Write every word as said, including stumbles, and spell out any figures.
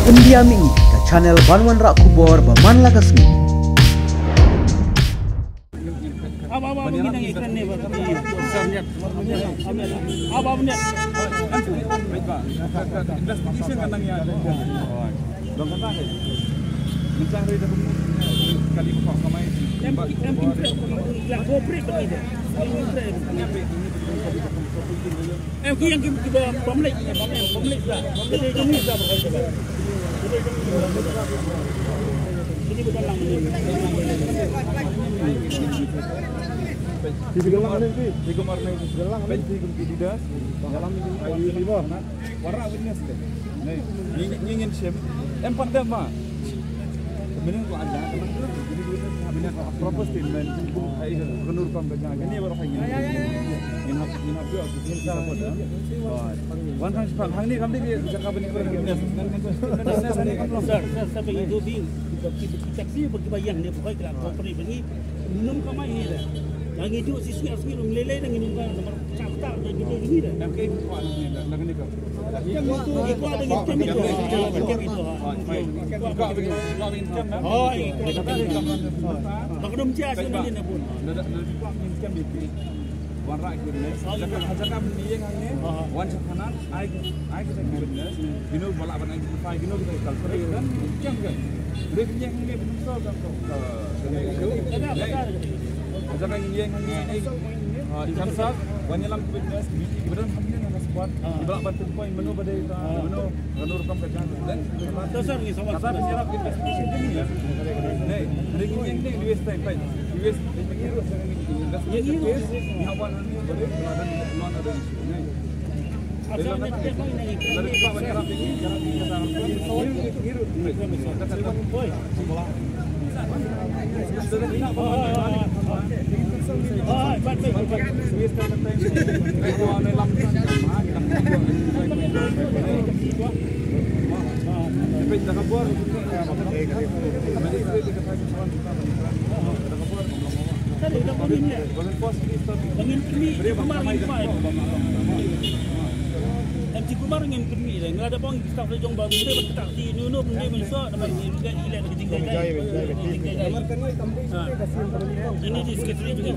India Mini, ka channel ban wanrah khubor ba man la ka sngi. Investigation kan nang ïa. Dong kata ke. Mencah hari dah kali kau kamai. Em em em em. Em ki yang ki ba pemlek, pemlek, pemlek dah. Jadi kami dah berkata. Jadi kami dah berkata. Ini bukan lang ini. Di sebelah mana ni? Di kamar ni. Sebelah mana ni? Di dalam ni. Ayo, di bawah. Warah witness te. Ni ni ngin shim. Em pandai ma. Mending ko aja. Mending ko proper statement. Ai ko kenur kam ka jang. Ni baru hai ni. Ni hap ni hap jo. Ni support. Wan kan span hang ni kam di jaka bini ko witness. Sir, sir, sir, bagi tu bi. Kita kita kita bayang ni bukan kita proper ni. Minum kamai ni dah. Yang itu sisi asli minum lele dan minum kamai. Wan rah ki witness. Jaka jaka ban ïeng hangne. Wan sha thana ai ai kita ki witness. Kino ba lah ban ai kita, kino kita culprit kan. Kan kan. Udah ki ïeng hangne ban solve kan. Jaka ïeng hangne ai. Kan sa wan ïalam ki witness, ki ba don hangne na ka spot. Ki ba lah ban pinpoint mano ba dei ka mano. Kan ur kam ka jang. Dan to sir ni sama. Kata ni rak investigation ni ya. Nei, ring ni ni ni waste time, time. Ni waste time ni ru sa ni. Ni ni ru. Ni awan ni beri lawan ada issue. Nei. Asal ni tak ni ni. Dari ka ban rak ni. Ni ru. Ni ru. Oi. Em ti kumar ngin pynmih re nga da bang staff le jong ba mre ba kita ti nu nu mre ba so da ba ile ile ka jing dai dai. Ini di secretary juga.